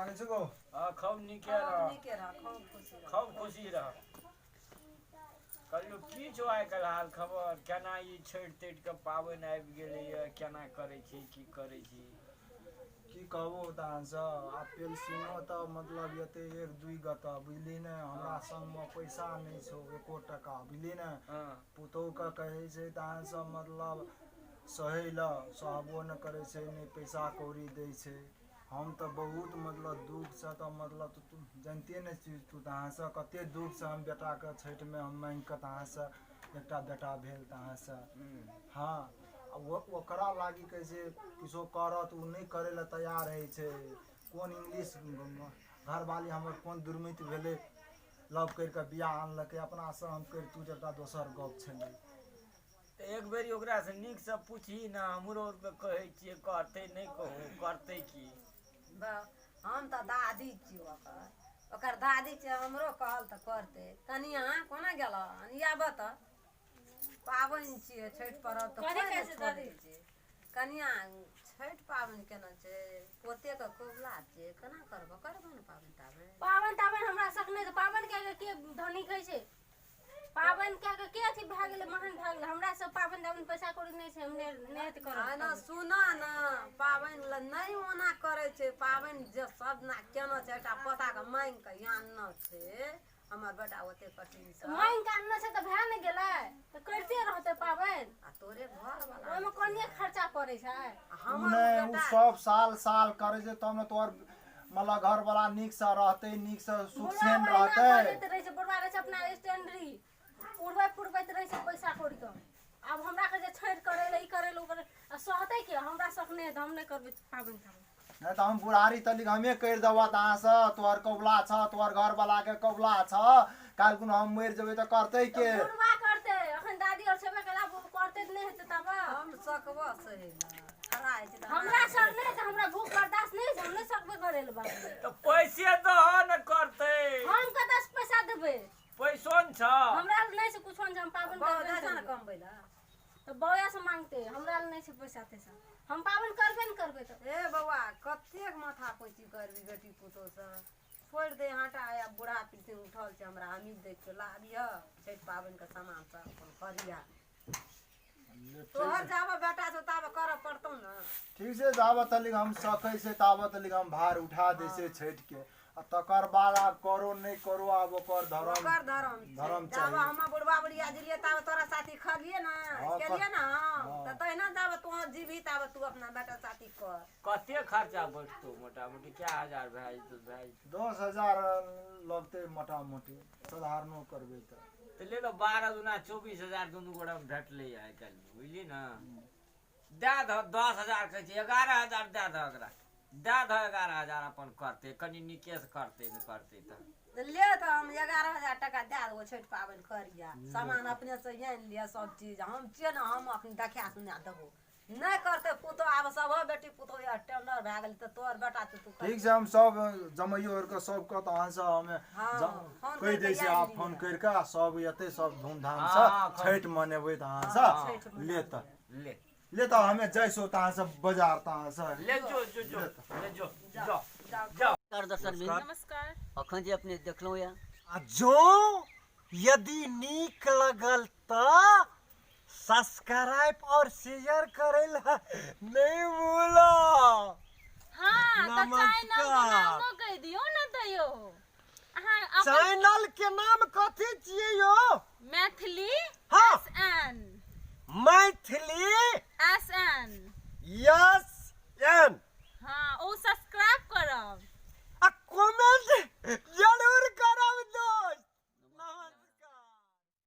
लागै छै गो। हँ, खूब नीके खूब रह। नीके रह, खूब खुशी रह। खूब खुशी रह। कहलियौ की छौ आइ काल्हि हाल खबर, केना ई छठि तठि के पाबनि आबि गेलैए, केना करै छी, की करै छी? की कहबो तहनसँ, आब पेंशनो तऽ मतलब एतै 1-2 गते, बुझली ने? हमरा संगमे पैसा नहि छौ एको टका, बुझली ने? पुतोहुके कहै छै तहनसँ मतलब सहै लए, सहबो नहि करै छै, नहि पैसा कौड़ी दै छै। हम तऽ बहुत मतलब दुःखसँ तऽ मतलब तू जानिते नहि छी तू तहाँसँ कते दुःखसँ हम बेटाके छठिमे हम माँगिकऽ तहाँसँ एकटा बेटा भेल तहाँसँ। हँ, आ ओकरा लागी कहै छै किछो करत, ओ नहि करै लए तैयार होइ छै। कोन इंग्लिश घरवाली हमर कोन दुर्मित भेलै, लव करि कऽ बियाह आनलकै। अपनासँ हम करितहुँ तऽ एकटा दोसर गप छलै। तऽ एक बेरी ओकरासँ नीकसँ पुछही ने, हमरो आरके कहै छियै, कहतै नहि कहू, करतै की? हम तऽ दादी छियै ओकर, ओकर दादी छियै, हमरो कहल तऽ करतै। कनिया कोना गेलऽ? आबऽ तऽ पाबनि छियै छठि पर्व तऽ कथी कोइ कहै नहि छै छोड़ै दादी? छै। कनिया, छठि पाबनि केना छै? पोतेके कबुला छै, केना करबऽ? करबऽ ने पाबनि ताबनि? पाबनि ताबनि हमरा सक नहि तऽ पाबनि कए कऽ के धनिक होइ छै? पाबनि कए कऽ के अथी भए गेलै, महान भए गेलै? हमरा सब पाबनि ताबनि पैसा कौड़ी नहि छै, हम नहि नहि अथी करब। एना सुनऽ ने, पाबनि लए नहि ओना करै छै। पाबनि जे सब ना केना छै, एकटा पोताके माँगि कऽ आनना छै हमर बेटा ओते कठिनसँ। माँगि कऽ आनने छै तऽ भए ने गेलै, तऽ करिते रहतै पाबनि। आ तोरे घर वाला ओहिमे कनिए खर्चा पड़ै छै। आ ओ हमर नहि, ओ बेटा सब साल साल करै छै तब ने तोहर मतलब घरवला नीकसँ रहतै, नीकसँ सुख बुढ़वा चैन ओहिना रहतै। बजैत रहै छै। बुढ़वा रहै छै अपना स्टैंडरी, उड़बैत पुड़बैत रहै छै पैसा कौड़ी के। आब हमरा कहै छै छठि करै लए, ई करै लए, ओ करै लए। आ सहतै के? हमरा शौक नहि हेतै, हम नहि करबै पाबनि ताबनि। नहि तऽ हम बुढ़ारी तलिक हमे करि देबऽ तहाँसँ। तोहर कबुला छऽ, तोहर घरवलाके कबुला छऽ, काल्हि कोनो हम मरि जेबै तऽ करतै तऽ के? बुढ़वा करतै, अखन दादी आओर छेबे करै, आब ओ करतै तऽ नहि हेतै तब। हम सकबऽ सही लए खड़ा होइ छै तऽ हमरा सर नहि हेतै, हमरा भूख बर्दाश्त नहि होइ छै, हम नहि सकबै करै लए बाप रे। तऽ पैसे दहऽ ने करतै। हम कतऽसँ पैसा देबै? पैसो ने छऽ। हमरा लग नहि छै कुछो ने, जे हम पाबनि बौआ करबे जाइ ने छै ने करबै। कमबै लए। तऽ बौआ से मांगते, हमरा लग नहि छै पैसा तैसा, हम पाबनि करबे ने करबै तऽ। हे बौआ, कतेक माथा पैची करबी बेटी पुतोहसँ? छोड़ि दे, हटा। आब बूढ़ा पृथ्वी उठल छै हमरा, हमही देख कऽ लाबिह छठि पाबनिके सामान सब, अपन करिह। तोहर जाबऽ बेटा छौ ताबऽ करऽ पड़तौ ने। ठीक छै, जाबऽ तलिक हम सकै छै ताबऽ तलिक हम भार उठा दै छै छठिके, आ तकर बाद आब करो नहि करो, आब ओकर धर्म। ओकर धर्म छै। धर्म जाबऽ चाही। हम बुढ़बा बुढ़िया जिलियै ताबे तोरा साथी खलियै ने, केलियै ने हम। हँ। तऽ तहिना जाबऽ तू जीबही ताबे तू अपना बेटा साथी कर। कते खर्चा बढ़तौ मोटा मोटी, कए हजार भए जेतौ, भए जेतौ? 10,000 लगतै मोटा मोटी, साधारणो करबै तऽ। तऽ ले लो, 12 दुना 24,000 दुनू गोटा मे भेटलै आइ काल्हि, बुझली ने? दए दह 10,000, कहै छै 11,000 दए दह एकरा, दए दह 11,000। अपन करतै, कनि नीकेसँ करतै ने करतै तऽ। तऽ ले, तऽ हम 11,000 टका दए देबो, छठि पाबनि करिया, सामान अपनेसँ आनि लिअ सब चीज। हम छियै ने, हम अखन देखा सुना देबो। नहि करतै पुतोह, आब सब बेटी पुतोह यार टेंडर भए गेलै, तऽ तोहर बेटा तऽ तू ठीक छै, हम सब जमैयो आरके सबके तऽ अहाँसँ हमे फोन कहि दै करि छियै। कऽ आब आनि फोन लिअ। करि कऽ आ सब एतै, सब धूमधामसँ छठि मनेबै तऽ अहाँसँ। छठि मना ले तऽ ले। ले तऽ हमे जैसो तहाँसँ बाजार तहाँसँ। ले जो जो जो, ले जो। जाओ। जाओ। जाओ। जाओ। नमस्कार दर्शक नमस्कार। नमस्कार। अखन जे अपने देखलहुँ यऽ आ जँ यदि नीक लगल तऽ सब्सक्राइब और शेयर करे ला नहीं भूलो। हाँ, तऽ चैनल के नमस्कार। नामो कहि दियौ ने तैयो अहाँ अपन। चैनल के नाम कथी छियै यौ? मैथिली हाँ। S N Maithili.